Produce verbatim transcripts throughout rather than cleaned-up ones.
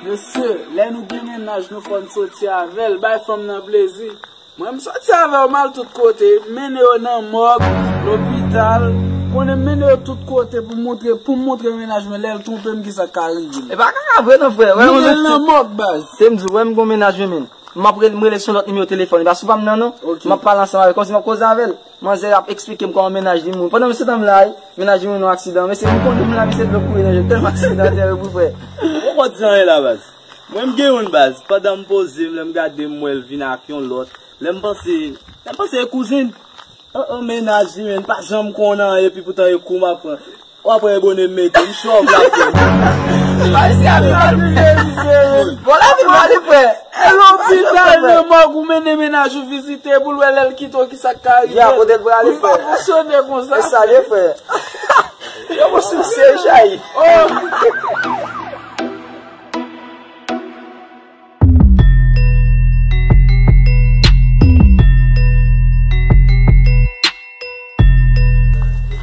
Mesye, lè nou gen mennaj, nou fò n soti avè l, bay fanm nan plezi. Mwen, m soti avè yo, m al tout kote, m mennen yo nan mòg, lopital, konnen m mennen yo tout kote pou m montre, pou m montre mennaj mwen, lè l twonpe m, kisa k ka rive l. E pa kaka vre non, frè. Mennen l nan mòg, baz. Se m di w, wè m gon mennaj mwen menm. M ap rele, m rele sou lòt nimewo telefòn. E pa sou pa m nan non. M ap pale ansanm avè l, kòmsi m ap koze avè l. Manzè ap eksplike m kòman mennaj li mouri. Pandan misye tan m la, wi, mennaj li mouri nan aksidan. Mesye, m konnen m la, misye dlo kouri nan je m, tèlman aksidantè, wi, pou frè. Ou pa di anyen la, baz. Mwen, m gen youn, baz. Pandan m poze m, lè m gade m, m wè l vin ak yon lòt. Lè m panse, lè m panse e kouzin. Oh, oh, mennaj li, men, pa janm konnen anyen, epi poutan e kou m ap pran. W ap wè bonè m mete m chòv la frè. Bon, lavi mal, frè. E lopital nan mòg ou mennen mennaj ou vizite pou l wè lè l kite w kisa k ka rive. Ya, kote l prale, frè? Ou pa fonksyone konsa. E sa l ye, frè. Yo, mwen sou se chay. Oh.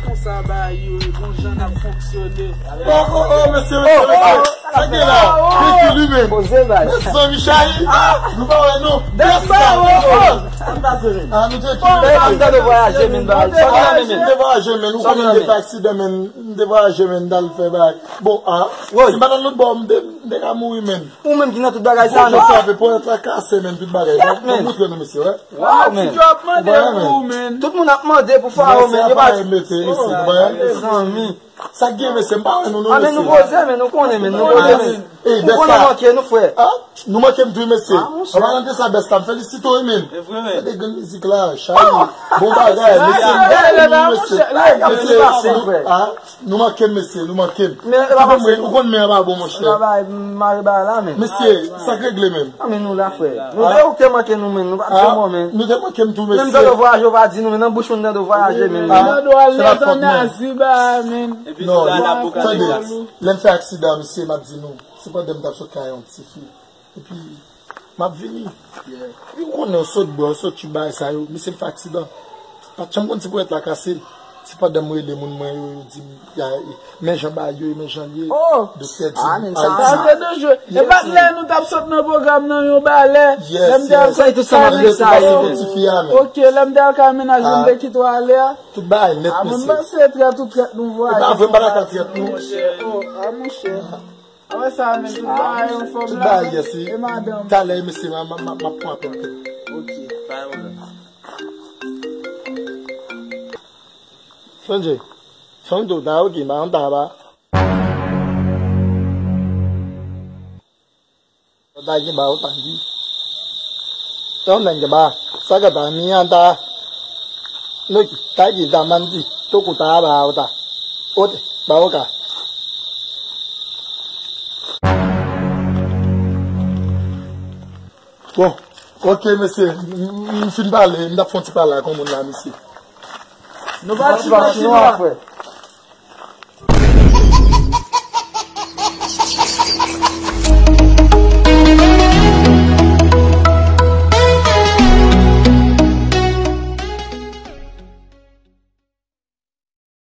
Konsa bagay yo ye, gon jan n ap fonksyone. Oh, oh, oh, mesye, mesye, mesye. Sa gen la? Tranquille, lui, men. Poze, bay. Mezanmi, chay. Ah, nou pa wè, non. Dèk ba, oh, oh. Sa n pase, men. Ah, nou tranquille. Sa n pase, voyaje, men, bay. Sa n pase, men. M te voyaje, men. Ou konnen m te fè aksidan, men. M te voyaje, men, m t al fè bagay. Bon, ah. Si m pa t al lòt bò, m te, m te ka mouri, men. Ou menm ki nan tout bagay sa, non? Bon, frape, ponyèt la kase, men, tout bagay. Kèt, men. Mwen montre nou, mesye, wè. Waw, men. Ti djòb mande pou ou, men. Tout moun ap mande pou Faro, men. Yo pa mete isi, ou konprann? Mezanmi. Sa k gen, mesye, m pa wè nou, non, mesye. Ah, men nou poze, men nou konnen, men nou poze, men. Ou konnen manke nou, frè. Ah, nou manke m tou, mesye. Ah, monchè. An palan de sa, bès la, m felisite w, men. E vre, men. Gade grenn mizik la, chay. Bon bagay, mesye, m pa wè nou, mesye. Mesye, ah. Nou manke m, mesye, nou manke m. Men, e pa pase. Ou konn men an pa bon, monchè. E pa bagay, mare bagay la, men. Mesye, sa k regle menm? Ah, men nou la, frè. Nou te, ou te manke nou, men. Nou pa t janm wè, men. Nou te manke m tou, mesye. Menm tande vwayaje, ou pa di nou, men nan bouch ou, n tande vwayaje, men. Ah, se pa fòt mwen. Non, tande, lè m fè aksidan, mesye, m ap di nou. Se pandan m t ap sot kay yon ti fi. Epi, m ap vini. Epi, ou konnen, w sot bwè, w sot tout bagay sa yo. Misye m fè aksidan. Pa t janm konn si ponyèt la kase. Se pandan m rele moun mwen yo, yo di m, ya, men jan bagay yo ye, men jan l ye. Oh! Doktè di m, ah, men sa, Ayiti. Sa te danjere. E pa t lè nou t ap sot nan pwogram nan yon balè. Yes, yes. Sa e tout sa m ap di sa yo. Ti fi a, men. Ok, lè m te al kay mennaj mwen, m te kite w ale a. Tout bagay nèt, mesye. Ah, mwen panse trèt ou trèt nou vwaye. E pa vre, m pa ta ka trèt nou. Monchè, oh, ah, monchè. Apre sa, men, tout bagay anfòm la. Tout bagay, yes, wi. E madanm? Talè, mesye, m a, m a, m a, m ap pran apèl tou. Ok, pa yon pwoblèm. Sonje, sonje, ta, ok, m a, m ta ba. Ta gen ba, ou ta di. Yon nèg gen ba, sa ka ta mi an ta. No, ta di, ta man di, to ko ta ba, ou ta. Ote, ba, ou ka. Bon, ok, mesye, m, m, m fin pale, m t ap fè yon ti pale ak yon moun la, mesye. Nou pa chinois, frè.